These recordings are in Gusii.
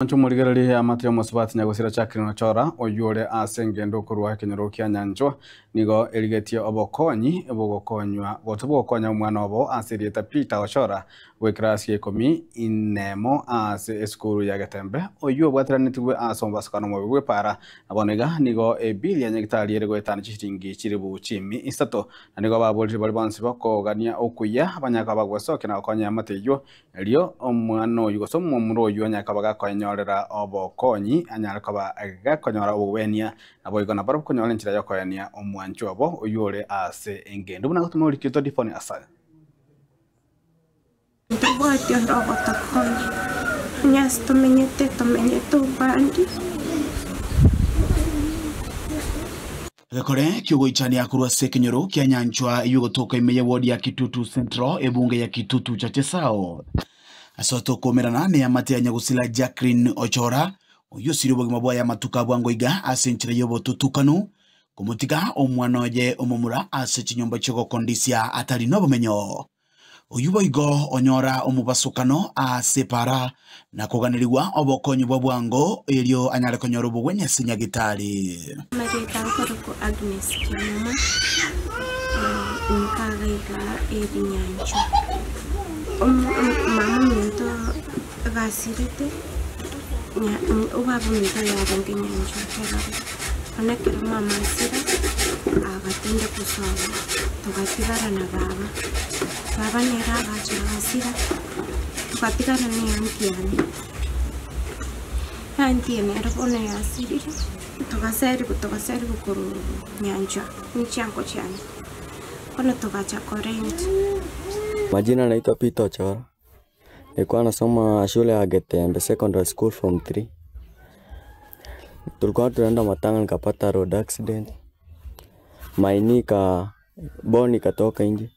Inche omorigereria eamate y'omosubati nyagosira Jacqueline Ochora, oyio ore ase engendo korwa ekenyoro kia Nyanchwa, nigo erigetie obokonyi bogokonywa gose bogokonya omwana obo ase erieta Peter Ochora bw'ekerasi ya ikomi nemo ase esukuru ya Getembe, oyio obwateranetigwe ase omobasokano omobe bw'epaara. Na bono iga nigo ebili ya nyagitari ere goetana chishilingi chilifu chiimi isato, na nigo baborire baria bonsi bokogania okuya banyare koba bagwesokia na gokonya eamate eyio Erio omwana oyio, gose omomura oyio anyare koba gakoenyorera obokonyi, anyare koba gakonyora obogwenia, naboigo nabarabwo konyora enchera y'okoenia omwanchwa obo oyio ore ase engendu, buna gotoma orikito Difoni asare. Ntobwati ore ogotokonya, onye ase tomenyete, tomenyete obande. Egekore ki'ogoichania korwa ase ekenyoro kia Nyanchwa eyio egotoka ime ye ward ya Kitutu Central, ebunge ya Kitutu Chache South. Ase otokomerana neamate ya Nyagusila Jacqueline Ochora, oyio osirie obogima bwaye amatuko a bwango iga ase enchera y'obotutukanu, komotiga omwana oye omomura ase chinyomba chi'ogokondisia atari nobomenyo. Oyio boigo onyora omobasokano ase epaara, na koganerigwa obokonyi bwa bwango, erio anyare konyora obogwenia ase Nyagitari. Amarieta nkorokwa Agnes Kemuma, nkaga iga ebinyanchwa. Mama ominto gasirete, obaba ominto yarenge nyanchwa kerore. Bono ekero mama asira, agatindekwa sobo, togatigara na baba. Baba nere agacha agasira, togatigara na eanti yane. Eanti eye nere bono yasirire, togaserigwa togaserigwa korwa nyanchwa ne chiango chiane, bono togacha korent. Majina naitwa Peter Ochora, Nilikuwa nasoma shule ya Getembe Secondary School form 3. Tulikuwa tunaenda matanga nikapata road accident. My knee ika bone ikatoka nje.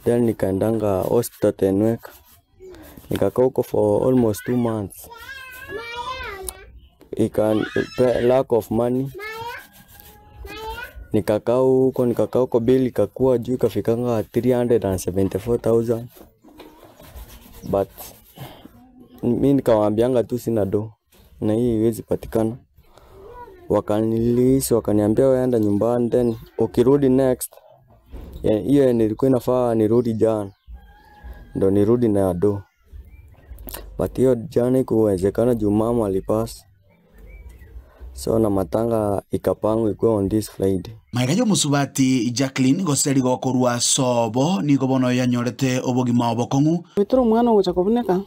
Then nikaendanga hospital Tenwek. Nikakaa huko for almost 2 months. Ika lack of money. Nikakaa huko nikakaa huko bill ikakuwa juu ikafikanga 374,000 but mi nikawaambianga tu sina do na hii haiwezi patikana. Wakanirelease wakaniambia wewe enda nyumbani then ukirudi next hiyo nilikuwa inafaa nirudi jana ndo nirudi na do but hiyo jana ikuwezekana juu mama alipass so na matanga ikapangwa ikuwe on this Friday. Magega y'omosubati Jacqueline gose rigokorwa sobo nigo bono yanyorete obogima obokong'u. Goetera omwana ogocha kobuneka,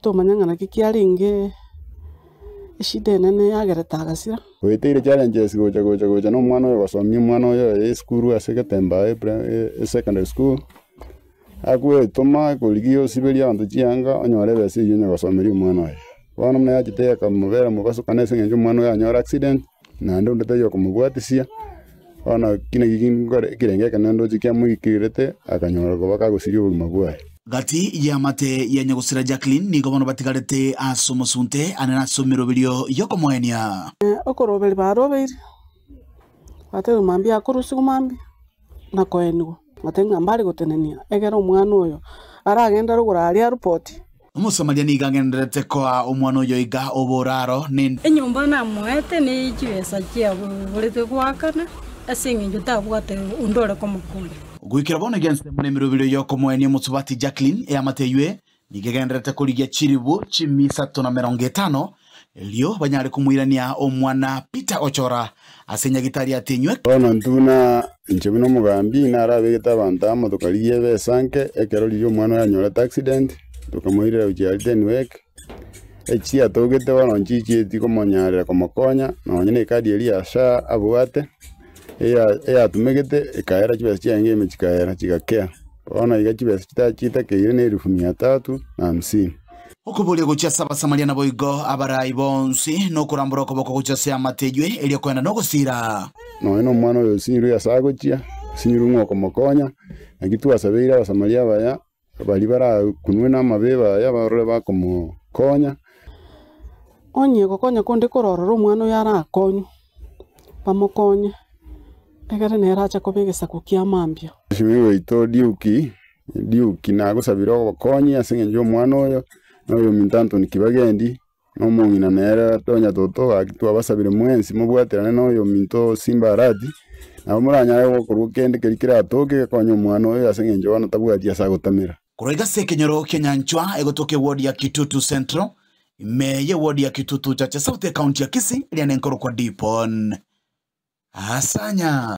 tomanya ng'a naki kiarenge eshida enene yagerete agasira. Goeteire challenges gocha gocha gocha na omwana oyo gosomia omwana oyo oye esukuru ase Getembe aye secondary school, agoetoma korigia osiberia abanto chianga onyore ebesa eywo onya gosomeria omwana oye. Bono buna yachete ekamobera mobasokano ase eng'encho omwana oyo anyore accident, naende onde taiyo okomobwatisia, bono eki naki ginkore ekerengo ekenene ndoche kiamoikerete akanyora koba kagosiria obogima bwaye. Gati y'amate ya nyagosira Jacqueline nigo bono batigarete ase omosunte ane nase emeroberio y'okomoenia. Okoroberia barobeire, batebire mambia akorusigwa mambia na koenigwa, batebie ng'a mbare gotenenia egere omwana oyo aragende rogoro aria arupoti. Omosamaria nigo agendererete koa omwana oyo iga oboraro, ne. Enyomba namoete ne chibesa chiaborete goakana, ase engencho tabwate onde ore komokonya. Goikera bono iga ensemo nemeroberio y'okomoenia omosubati Jacqueline eamate eywe nigo egendererete korigia chiribu chimi isato na merongo etano erio banyare komoirania omwana Peter Ochora ase nyagitari atinywe. Bono intwe buna inche buna omogambi narabegete abanto amo tokarigia ebesa nke, ekero riria omwana oyo anyorete accident, tokamoirera gochia aria Tenwek, echi atogete bono nchichieti komonyarera komokonya, nonye na ekadi eria ya SHA abwate, eya eyatumegete ekaera chibesa chiaye ime chikaera chigakea. Bono iga chibesa chita chitakeire na elifu mia tatu na hamsini. Okoboria gochia ase Abasamaria naboigo abarai bonsi, na okorambora okoboko gochia ase eamate eyio, erio koenda nogosiira. Nonya nomwana oyo osinyirwe ase agochia, osinyirwe ng'a okomokonya, naki twasabeire Abasamaria abaya, baria barakunwe namabebe aya barore bakomokonya. Onye gokonya konde kororora omwana oyo arakonywe, bamokonye, egere nere ache koba egesaku kia mambia. Mheshimiwa oito Duke, Duke nagosabire obokonyi ase eng'encho y'omwana oyo, Na oyominto Anthony Kibagendi, na omong'ina nere Tonya Toto, gaki twabasabire mwensi mobwaterane na oyominto Simba Arati, nabo moranyare gokorwa kende keria keratoke gekonye omwana oyo ase eng'encho bono tabwati ase agotamera. Korwa iga ase ekenyoro kia Nyanchwa egotoka eward ya Kitutu Central, ime y'eward ya Kitutu Chache South ecounty ya Kisii, eria nenkorokwa Dipon Asanya.